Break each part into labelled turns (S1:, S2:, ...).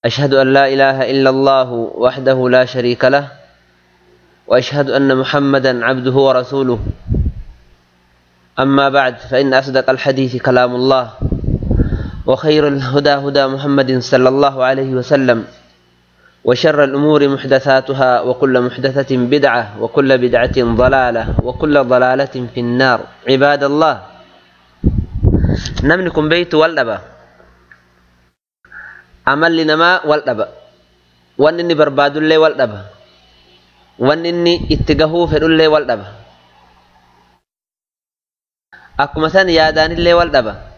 S1: أشهد أن لا إله إلا الله وحده لا شريك له وأشهد أن محمدا عبده ورسوله. أما بعد، فإن أصدق الحديث كلام الله، وخير الهدى هدى محمد صلى الله عليه وسلم، وشر الأمور محدثاتها، وكل محدثة بدعة، وكل بدعة ضلالة، وكل ضلالة في النار. عباد الله، نملكم بيت والأبا amalli namaa wal dhaba, wanni inni barbaadullee wal dhaba, wanni inni itti gahuu fedhullee wal dhaba, akkuma san yaadaanillee wal dhaba,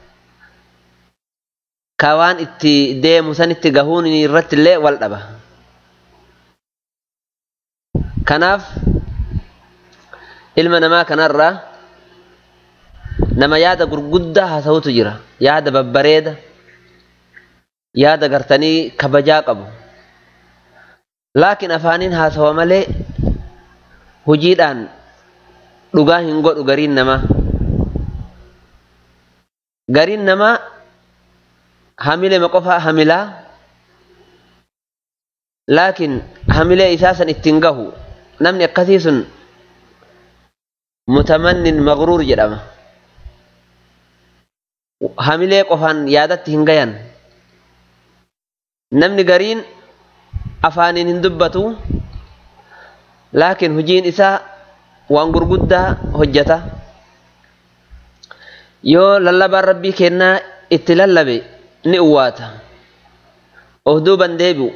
S1: ka waan itti deemu san itti gahuun irrattillee wal dhaba. Kanaaf ilma namaa kanarraa nama yaada gurguddaa haasa'utu jira, yaada babbareeda, yaada gartanii kabajaa qabu, laakiin afaaniin haasawa malee hojiidhaan dhugaa hin godhu. Gariin namaa gariin namaa hamilema qofaa hamilaa, laakiin hamilee isaa san ittiin gahu. Namni akkasii sun mutamannin magruur jedhama. Hamilee qofaan yaadatti hin gayan. Namni gariin afaaniin hin dubbatu, laakiin hojiin isaa waan gurguddaa hojjeta. Yoo lallabaan rabbii kennaa itti lallabe ni uwwaata, of duuban deebi'u,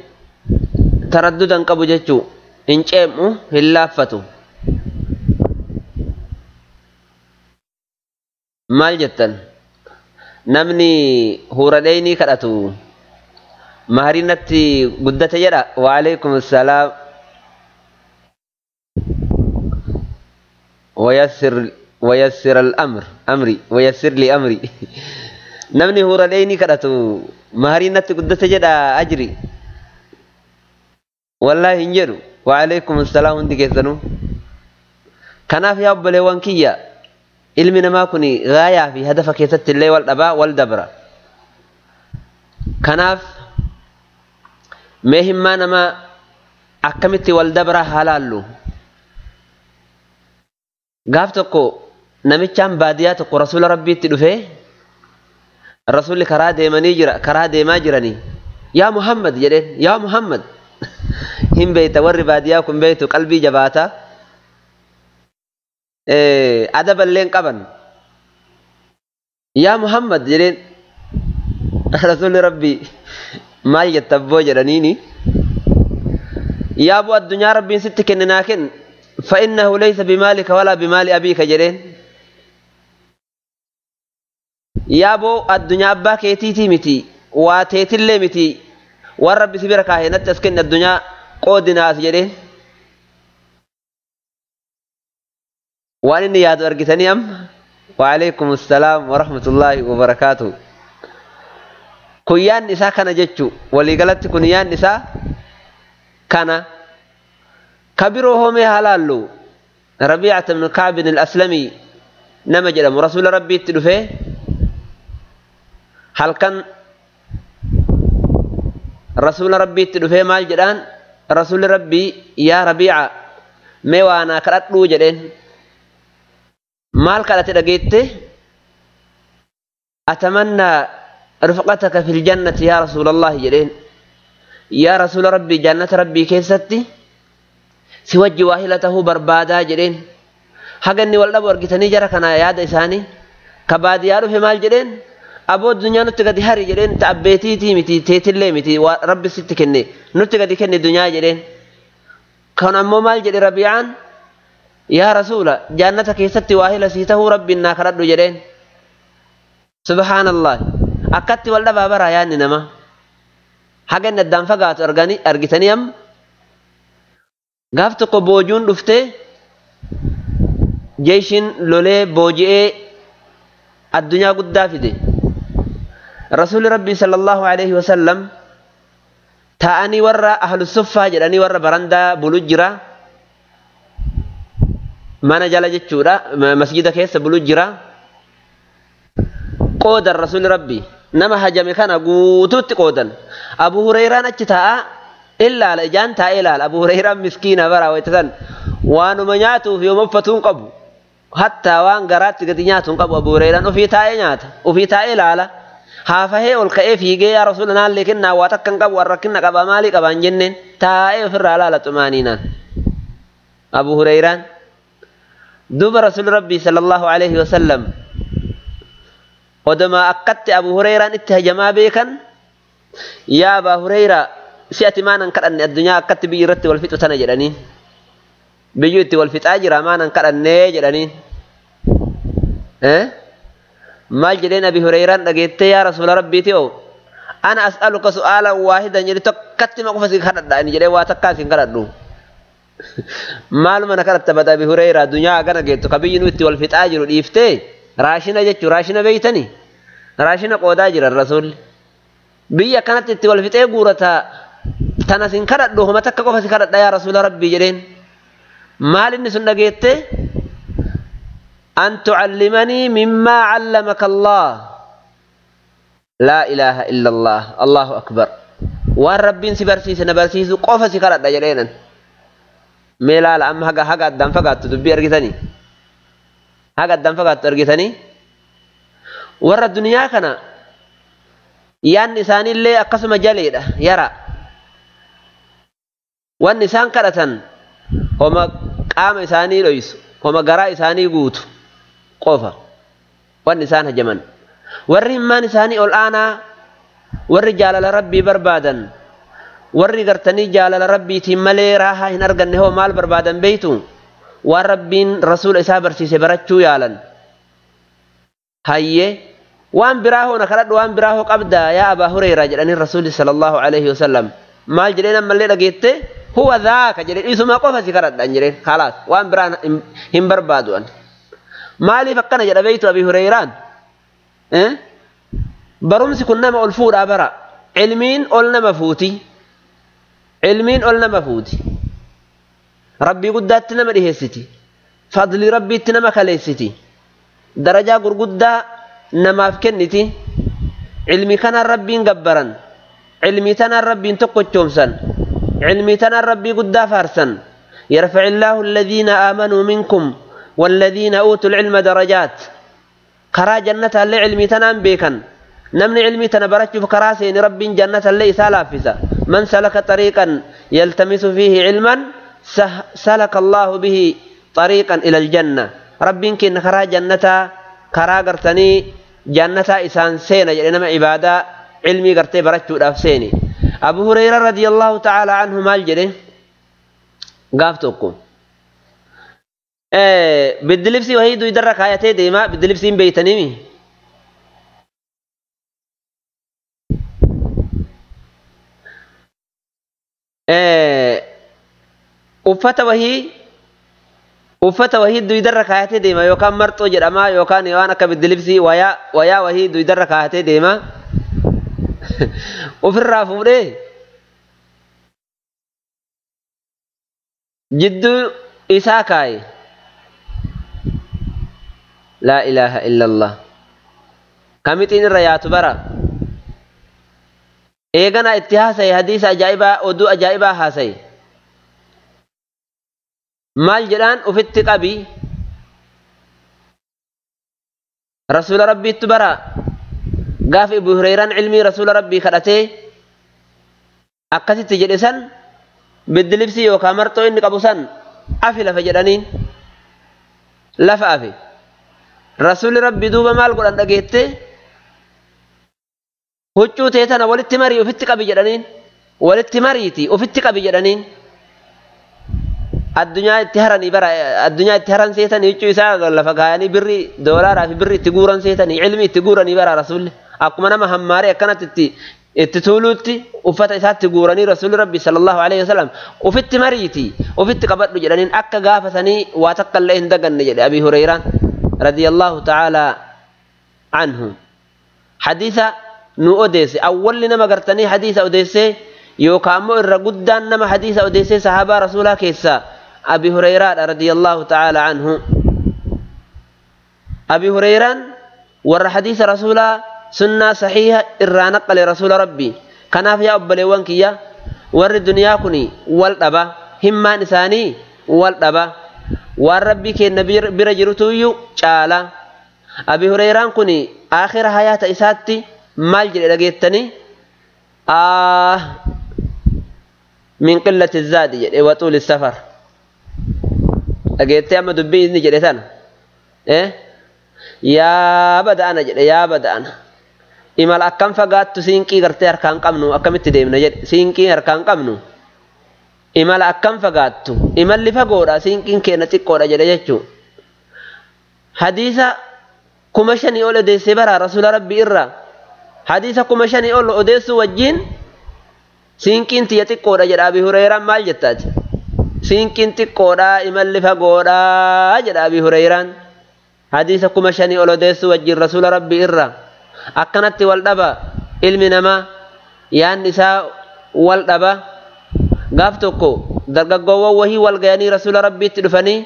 S1: taraddudan qabu jechuu, hin ceem'u, hin laaffatu. Maal jettan? Namni huura dheeynii kadhatu mahariin natti guddate jedha. Waalaikum salaam. Wayassir wayassir al-amr amri wayassir li amri. Namni huura dheeynii kadhatu mahariin natti guddate jedha ajri wallaahi hin jedhu. Waalaikum salaam hundi keessanuu. Kanaaf yaa obboleewwan kiyya, ilmi namaa kun gaayaa fi hadafa keessatti illee wal dhabaa, wal dabra. Kanaaf mee himmaa namaa akkamitti wal dabraa haa laallu. Gaaf tokko namichaan baadiyaa tokko rasuula rabbiitti dhufee, rasuulli karaa deemanii jira, karaa deemaa jiranii, "Yaa Muhammad" jedheen. "Yaa Muhammad." Hin beeyta, warri baadiyaa kun beeytu qalbii jabaata, adaballeen qaban. "Yaa Muhammad" jedheen. Rasuulli rabbii "Maal jetta abboo?" jedhaniini. "Yaa bu addunyaa rabbiin sitti kenne naa kenn, فإنه ليس بمالك ولا بمال أبيك" jedheen. "Yaa boo, addunyaa abbaa keetiitii miti, waa teetillee miti, waan rabbi si bira kaahee natti as kenne, addunyaa qoodinaas" jedheen. Waan inni yaadu argitanii amma? Waalaikum assalaam warahmatullaahi wabarakaatuh. Kun yaadni isaa kana jechu, waliigalatti kun yaadni isaa kana. Ka biroo hoomee haa laallu. Rabiicata ibnu Kacbin al-Aslamii nama jedhamu rasuula rabbiitti dhufee halkan rasuula rabbiitti dhufee maal jedhaan? Rasuulli rabbii "Yaa Rabiica, mee waa naa kadhadhuu" jedheen. Maal kadhate dhageette? "أتمنى رفقتك في الجنة يا رسول الله" jedheen. "Yaa rasuula rabbii, jannata rabbii keessatti si wajji waahila tahuu barbaadaa" jedheen. Haga inni wal dhabu argitanii jara kana yaada isaanii? Ka baadiyyaa dhufe maal jedheen? "Aboo, addunyaa nutti gadi hari" jedheen. "Ta abbeetiitii miti, teetillee miti, waa rabbi sitti kenne nutti gadi kenne dunyaa" jedheen. Kan ammoo maal jedhe Rabiicaan? "Yaa rasuula, jannata keessatti waahila sii tahuu rabbiin naa kadhadhu" jedheen. Subhaanallah, akkatti wal dhabaa baraa yaadni nama. Haga inni addaan fagaatu arganii argitanii amma? Gaaf tokko boojuun dhuftee, jeeshiin lolee booji'ee addunyaa guddaa fide. Rasuulli rabbii sallallahu alaihi wasallam taa'anii warra ahlu suffaa jedhanii warra barandaa bulu jira, mana jala jechuudha, masjida keessa bulu jira. Qoodan rasuulli rabbii Nama hajame kana guutuutti qoodan. Abu Hurayraan achi taa'aa ilaala, ijaan taa'ee ilaala. Abu Hurayraan miskiina bara wayita waanuma nyaatuuf yooma uffatu hin qabu. Hattaa waan garaatti gadi nyaatu hin qabu. Abu Hurayraan ofii taa'ee nyaata, ofii taa'ee ilaala. Haafahee ol ka'ee fiigee yaa Rasuula naallee kennaa waa takka hin qabu, warra rakkina qaba maalii qabaan jenneen taa'ee ofirraa ilaala xumaaniinaan. Abu Hurayraan duuba Rasuulli Rabbii sallallahu alaihi wasallam odoma akkatti Abu Hurayraan itti hajamaa beekan, yaa Abaa Hurayraa si ati maanan kadhanne addunyaa akkatti biyyi irratti wal fixu tana jedhaniin. Biyyi itti wal fixaa jira maanan kadhannee jedhaniin. Maal jedheen Abi Hurayraan dhageettee yaa Rasuula Rabbiiti oo ana as'aluka su'aalan waahidan jedhe tokkatti ma qofa si kadhadha inni jedhee waa takkaa si hin kadhadhu. Maaluma na kadhatta bada Abi Hurayraa addunyaa hagana geettu ka biyyi nu itti wal fixaa jiru dhiiftee raashina jechuu raashina beeytanii raashina qoodaa jiran Rasuulli. Biyya akkanatti itti wal fixee guurataa tana sin kadhadhu homa takka qofa si kadhadha yaa Rasuula Rabbii jedheen. Maal inni sun dhageette? An tucallimanii mimmaa callamaka Allah. Laa ilaaha illa Allah. Allahu akbar. Waan Rabbiin si barsiise na barsiisu qofa si kadhadha jedheenan. Mee laala amma haga addaan fagaattu dubbii argitanii? Haga addaan fagaattu argitanii? Warra duniyaa kana yaanni isaaniillee akkasuma jaleedha yara. Wanni isaan kadhatan homa qaama isaanii dhoysu, homa garaa isaanii guutu qofa wanni isaan hajaman. Warri himmaan isaanii ol aanaa, warri jaalala Rabbii barbaadan, warri gartanii jaalala Rabbiitiin malee raahaa hin arganne hoo maal barbaadan beeytu? Waan Rabbiin Rasuula isaa barsiise barachuu yaalan. Hayyee waan biraa hoo na kadhadhu, waan biraa hoo qabdaa yaa Abaa Hurayraa jedhanii Rasuulli sallallahu alaihi wasallam. Maal jedheen ammallee dhageette? Huwa dhaaka jedheen isuma qofa si kadhadhan jedheen khalaas waan biraa hin barbaadu an. Maaliif akkana jedha beeytu Abi Hurayraan? Barumsi kun nama ol fuudhaa bara. Ilmiin ol nama fuuti. Ilmiin ol nama fuuti. Rabbii guddaatti nama dhiheessiti. Fadli Rabbiitti nama kaleessiti. Darajaa gurguddaa namaaf kenniti. Ilmi kanaan Rabbiin gabbaran. Ilmi tanaan Rabbiin tokkochoomsan. Ilmi tanaan Rabbii guddaa faarsan. Yarfaci illaahu alladhiina aamanuu minkum walladhiina uutul ilma darajaat. Karaa jannataallee ilmi tanaan beekan. Namni ilmi tana barachuuf karaa seeni Rabbiin jannatallee isaa laaffisa. Man salaka tariiqan yaltamisu fiihi ilman salaka Allaahu bihi tariiqan ila aljanna. Rabbiin kenna karaa jannataa karaa gartanii jannataa isaan seena jedhe nama ibaadaa ilmii gartee barachuudhaaf seeni. Abu Hurayra radiyallahu ta'ala anhu maal jedhe gaaf tokko biddilibsii wahii duydarra kaayatee deema. Biddilibsiin beeytaniimi? Uffata wahii duydarra kaayatee deema yookaan marxoo jedhama yookaan waan akka biddilibsii wayaa wahii duydarra kaayatee deema. Ofirraa fuudhee jidduu isaa kaaye. Laa ilaaha illallah. Kamixiin irra yaatu bara. Eegana itti haasaye hadiisa ajaa'ibaa oduu ajaa'ibaa haasaye. Maal jedhaan ufitti qabi. Rasuula Rabbiittu bara. Gaafa Abu Hurayraan ilmii Rasuula Rabbii kadhatee akkasitti jedhe san biddilibsii yookaan marxoo inni qabu san afi lafa jedhaniin lafa afi. Rasuulli Rabbii duuba maal godhan dhageette? Huccuu tee tana walitti marii ufitti qabi jedhaniin. Walitti mariiti ufitti qabi jedhaniin. Addunyaa itti haranii bara addunyaa itti haran seetanii huccuu isaa lafa kaayanii birrii doolaaraa fi birrii itti guuran seetanii ilmi itti guuranii bara Rasuulli. Akkuma nama hammaaree akkanatti itti tuuluutti uffata isaatti guuranii Rasuulli Rabbi sallallahu alaihi wasallam ufitti mariiti ufitti qabadhu jedhaniin akka gaafa sanii waa takka illee hin daganne jedhe Abi Hurayraan radiyallahu ta'ala anhu. Hadiisa nu odeesse awwalli nama gartanii hadiisa odeesse yookaan ammoo irra guddaan nama hadiisa odeesse sahaabaa Rasuulaa keessaa Abi Hurayraadha radiyallahu ta'ala anhu. Abi Hurayraan warra hadiisa Rasuulaa Sunnaa saxiiha irraa naqale rasuula rabbii. Kanaaf yaa obboleewwan kiyya, warri duniyaa kun wal dhaba, himmaan isaanii wal dhaba, waan rabbii keenya bira jirutuyyuu caala. Abi Hureeraan kun aakhira hayaata isaatti maal jedhe dhageettanii? Min qillati zaadi jedhe waxuuli safar. Dhageettee amma dubbii inni jedhe tana? Yaa bada'ana jedhe, yaa bada'ana. Imala akkam fagaattu siinqii gartee harkaan qabnu akkamitti deemna jedhe, siinqii harkaan qabnu. Imala akkam fagaattu, imalli fagoodha, siinqiin keenya xiqqoodha jedhe jechuu. Hadiisa 5,000 ol odeessee bara rasuula rabbii irraa. Hadiisa 5,000 ol odeessuu wajjin siinqiin tiyya xiqqoodha jedha Abi Hureeraan. Maal jettaati? Siinqiin xiqqoodha, imalli fagoodha jedha Abi Hureeraan. Hadiisa 5,000 ol odeessuu wajjin rasuula rabbii irraa. Akkanatti wal dhaba ilmi namaa, yaanni isaa wal dhaba. Gaaf tokko dargaggoowwan wahii wal gayanii rasuula rabbiitti dhufanii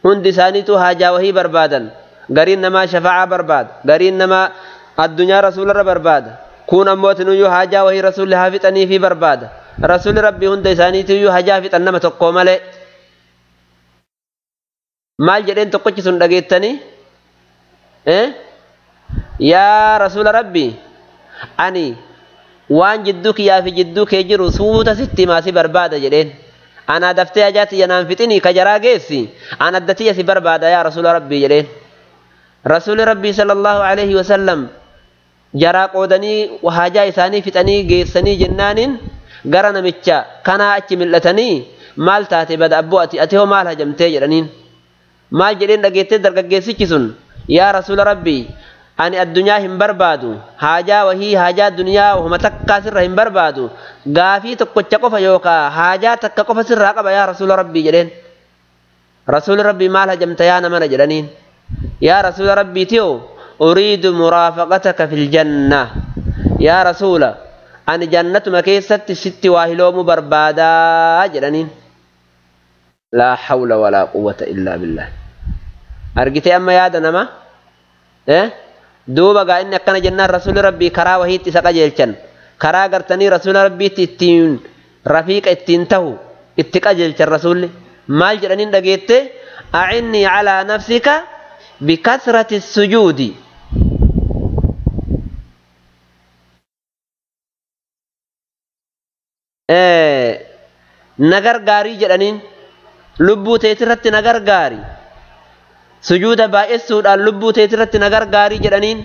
S1: hundi isaaniitu haajaa wahii barbaadan. Gariin namaa shafa'aa barbaada, gariin namaa addunyaa rasuularra barbaada, kun ammoo tinuyyuu haajaa wahii rasuulli haa fixaniifii barbaada. Rasuulli rabbii hunda isaaniitiyyuu haajaa fixan nama tokko malee. Maal jedheen tokkochi sun dhageettanii? Yaa rasuula rabbii, ani waan jidduu kiyyaa fi jidduu kee jiru suuta sitti himaa si barbaada jedheen. Anaa daftee hajaa tiyya naan fixinii ka jaraa geessi, an adda tiyya si barbaada yaa rasuula rabbii jedheen. Rasuulli rabbii sallallahu alaihi wasallam jaraa qoodanii haajaa isaanii fixanii geessanii jennaaniin gara namicha kanaa achi mil'atanii, maal taate bada abboo, ati hoo maal hajamtee jedhaniin. Maal jedheen dhageettee dargaggeessichi sun? Yaa rasuula rabbii, ani addunyaa hin barbaadu, haajaa wahii haajaa duniyaa homa takkaa sirra hin barbaadu, gaafii tokkocha qofa yookaa haajaa takka qofa sirraa qaba yaa rasuula rabbii jedheen. Rasuulli rabbii maal hajamta yaa namana jedhaniin. Yaa rasuula rabbii tiyoo, uriidu muraafaqataka fil janna. Yaa rasuula, ani jannatuma keessatti sitti waa hiloomuu barbaadaa jedhaniin. Laa hawla walaa quwwata illaa billah. Argitee amma yaada nama? Duuba gaa inni akkana jennaan rasuulli rabbii karaa wahiitti isa qajeelchan. Karaa gartanii rasuula rabbiitti ittiin rafiiqa ittiin tahu itti qajeelchan rasuulli. Maal jedhaniin dhageette? A'innii calaa nafsika bikasrati sujuudi. Na gargaarii jedhaniin, lubbuu teetirratti na gargaari. Sujuuda baay'essuudhaan lubbuu teetirratti na gargaarii jedhaniin.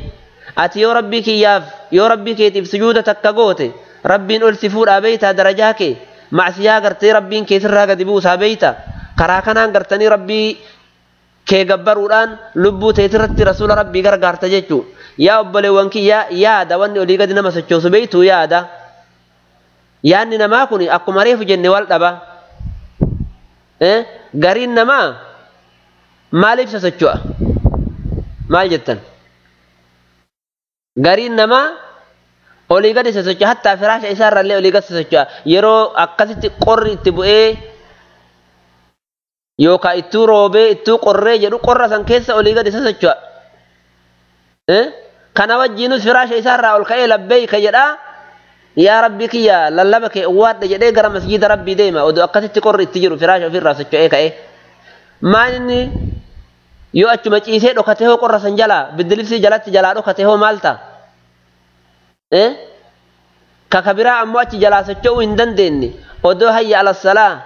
S1: Ati yoo rabbii kiyyaaf, yoo rabbii keetiif sujuuda takka goote, rabbiin ol si fuudhaa beeytaa, darajaa kee macsiyaa gartee rabbiin kee sirraa gadi buusaa beeyta. Karaa kanaan gartanii rabbii kee gabbaruudhaan lubbuu teetirratti rasuula rabbii gargaarta jechuu. Yaa obboleewwan kiyya, yaada wanni olii gadi nama sochoosu beeytuu yaada. Yaadni namaa kun akkuma reefu jenne wal dhaba. Gariin namaa maaliif sosocho'a? Maal jettan? Gariin namaa olii gadi sosocho'a, hattaa firaasha isaarrallee olii gadi sosocho'a. Yeroo akkasitti qorri itti bu'ee yookaan ittuu roobee ittuu qorree jedhu qorra san keessa olii gadi sosocho'a. Kana wajjiinus firaasha isaarraa ol ka'ee labbeeyka jedhaa, yaa rabbi kiyya lallaba kee uwwaadha jedhee gara masjiida rabbii deema. Oduu akkasitti qorri itti jiru firaasha ofirraa socho'ee ka'ee. Maal inni yoo achuma ciisee dhokate hoo, qorra san jalaa biddilibsii jalatti jalaa dhokate hoo maal ta'a? Kaka biraa ammoo achi jalaa socho'uu hin dandeenye, odoo hayya ala salaa,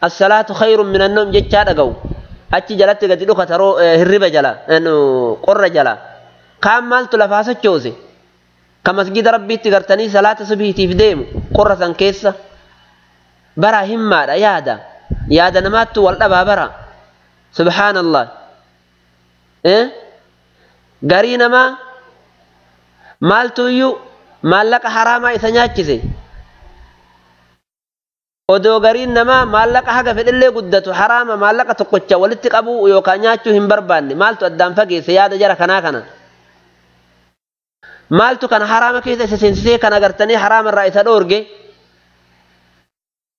S1: as-salaatu khayrun minan nawm jechaa dhaga'u achi jalatti gadi dhokata hirriba jala qorra jala. Kaan maaltu lafaa sochoose? Ka masjida rabbiitti gartanii salaata subiitiif deemu qorra san keessa bara himmaadha. Yaada yaada namaattu wal dhabaa bara. Subhaanallah. Garii namaa maaltu iyyuu maallaqa haraamaa isa nyaachise? Odoo gariin namaa maallaqa haga fedhellee guddatu haraama maallaqa tokkocha walitti qabuu yookaan nyaachuu hin barbaanne, maaltu addaan fageesse yaada jara kanaa kana? Maaltu kana haraama keessa isa seensisee kana gartanii haraama irraa isa dhoorge?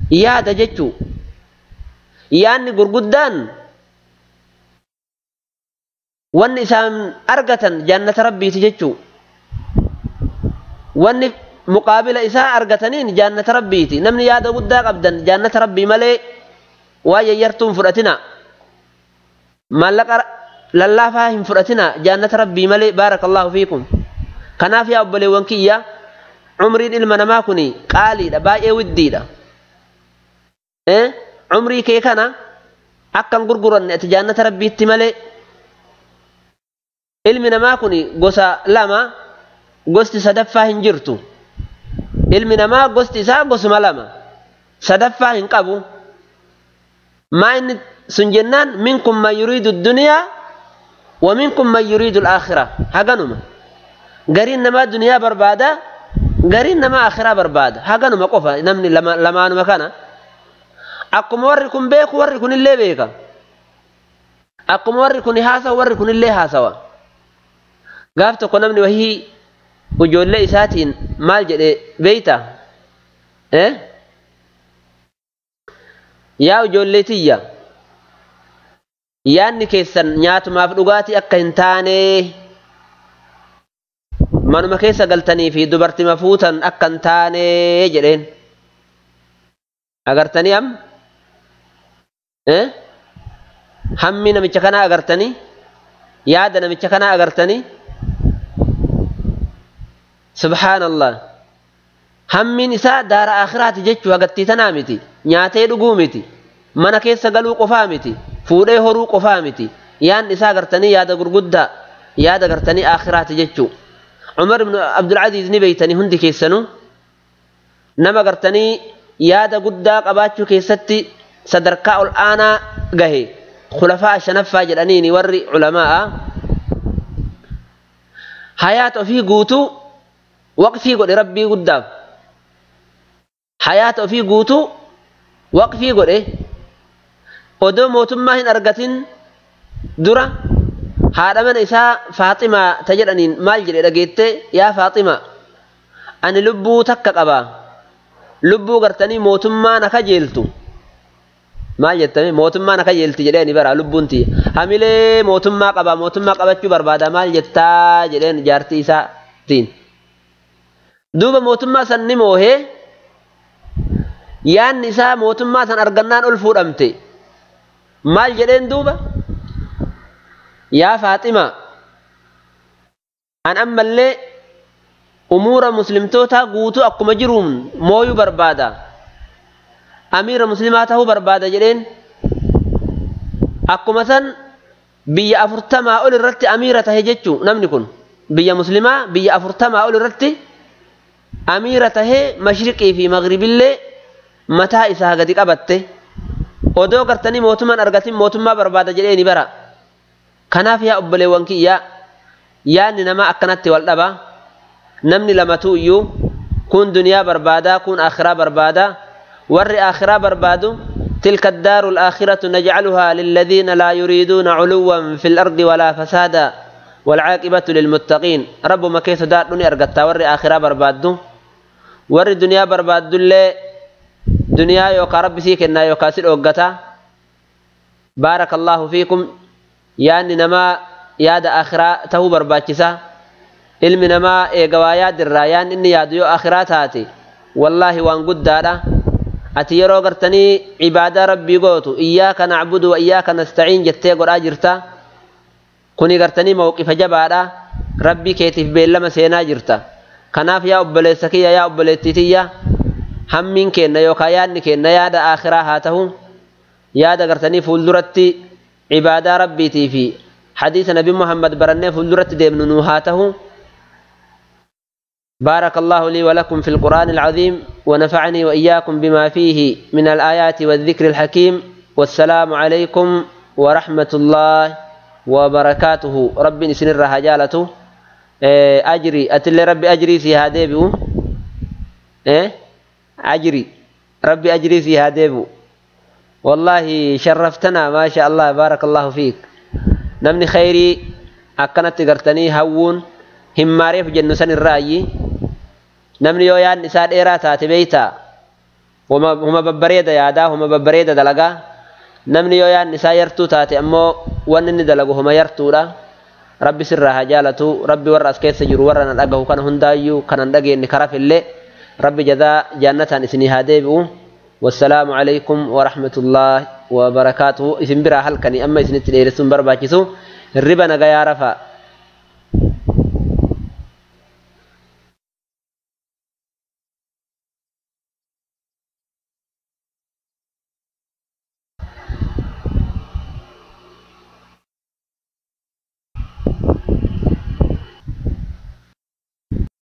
S1: Yaada jechuu. Yaadni gurguddaan wanni isaan argatan jannata rabbiiti jechuu. Wanni muqaabila isaa argataniin jaannata rabbiiti. Namni yaada guddaa qabdan jaannata rabbii malee waa yayyartuu hin fudhatina. Maallaqa lallaafaa hin fudhatina jaannata rabbii malee. Baarakallahu fiikum. Kanaaf yaa obboleewwan kiyya, umriin ilma namaa kun qaaliidha, baay'ee widdiidha. Umrii kee kana akka hin gurguranne ati jaannata rabbiitti malee. Ilmi namaa kun gosa lama, gosti sadaffaa hin jirtu. Ilmi namaa gosti isaa gosuma lama, sadaffaa hin qabu. Maa inni sun jennaan minkum man yuriidu duniyaa wa minkum man yuriidu alaakhira. Haganuma gariin namaa duniyaa barbaada, gariin namaa akhiraa barbaada. Haganuma qofa namni lamaanuma kana. Akkuma warri kun beeku warri kun illee beeka. Akkuma warri kun haasawa warri kun illee haasawa. Gaaf tokko namni wahii ijoollee isaatiin maal jedhe beeyta? Yaa ijoollee tiyya, yaanni keessan nyaatumaaf dhugaatii akka hin taane, manuma keessa galtanii fi dubartima fuutan akka hin taane jedheen. Agartanii am? Hammi namicha kanaa agartanii? Yaada namicha kanaa agartanii? Subhaanallah. Hammiin isaa daara akhiraati jechuu hagattii tanaa miti. Nyaatee dhuguu miti. Mana keessa galuu qofaa miti. Fuudhee horuu qofaa miti. Yaadni isaa agartanii yaada gurguddaa, yaada agartanii akhiraati jechuu. Umar ibn Abdul Aziz ni beeytanii hundi keessanuu. Nama agartanii yaada guddaa qabaachuu keessatti sadarkaa ol aanaa gahe, khulafaa shanaffaa jedhaniini warri culamaa'a. Hayaata ofii guutuu waqfii godhe rabbii guddaaf. Hayaata ofii guutuu waqfii godhe. Odoo mootummaa hin argatin dura haadha mana isaa Faaximaa ta jedhaniin maal jedhe dhageette? Yaa Faaximaa, ani lubbuu takka qaba. Lubbuu gartanii mootummaa na kajeeltu. Maal jettame? Mootummaa na kajeelti jedheen bara lubbuun tiyya. Hamilee mootummaa qaba, mootummaa qabachuu barbaada, maal jettaa jedheen jaartii isaatiin. Duuba mootummaa san ni moohee, yaanni isaa mootummaa san argannaan ol fuudhamte. Maal jedheen duuba? Yaa Faaximaa, an ammallee umuura muslimtootaa guutuu akkuma jiruun mooyuu barbaada. Amiira muslimaa ta'uu barbaada jedheen. Akkuma san biyya 40 ol irratti amiira tahe jechuu namni kun. Biyya muslimaa biyya 40 ol irratti amiira tahee mashriqii fi maghribillee mataa isaa gadi qabatte. Odoo gartanii mootummaan argatin mootummaa barbaada jedheeni bara. Kanaaf yaa obboleewwan kiyya, yaadni namaa akkanatti wal dhaba. Namni lamatu iyyuu kun duniyaa barbaada, kun akhiraa barbaada. Warri akhiraa barbaadu تلك الدار الآخرة نجعلها للذين لا يريدون علوا في الأرض ولا فسادا والعاقبة للمتقين. رب ما كيس دار دنيا أرقتا وري آخرة بربادو. وري دنيا بربادو اللي دنيا يوكا رب سيكنا يوكا سير أوقتا. بارك الله فيكم. يعني نما ياد آخرة تهو برباكسا. علم نما إيقوا ياد الرايان إني يادو آخرة تاتي. والله وان قد دارا. Ati yeroo gartanii ibaadaa rabbii gootu iyyaaka nacbudu wa iyyaaka nastaciin jettee godhaa jirta. Kuni gartanii mawqifa jabaadha. Rabbii keetiif beellama seenaa jirta. Kanaaf yaa obboleessa kiyya, yaa obboleettii tiyya, hammiin keenna yookaan yaadni keenna yaada akhiraa haa ta'u. Yaada gartanii fuulduratti ibaadaa rabbiitii fi hadiisa nabi Muhammad barannee fuulduratti deemnu nuu haa ta'u. بارك الله لي ولكم في القرآن العظيم ونفعني وإياكم بما فيه من الآيات والذكر الحكيم. والسلام عليكم ورحمة الله وبركاته. ربي نسن الرهجالة أجري أتلي ربي أجري في هاديبو. أجري ربي أجري في هاديبو. والله شرفتنا ما شاء الله، بارك الله فيك. نمني خيري أكنت قرتني هون هماريف جنسان الرأي. نمني يو يان نسان إيرا تاتي بيتا هما ببريدة يادا، هما ببريدة دلقا. نمني يو يان نسا يرتو تاتي أمو وانني دلقو هما يرتو لا. Rabbi sirraa haa jaalatu. Rabbi warra as keessa jiru warra na dhagahu kana hundaayyuu kanan dhageenye karafillee Rabbi jazaa jannataan isinii haa deebi'u. Wassalaamu alaykum warahmatullaahi wabarakaatuhu. Isin biraa halkanii amma isinitti dheeressuun barbaachisu. Hirriba nagayaa rafa.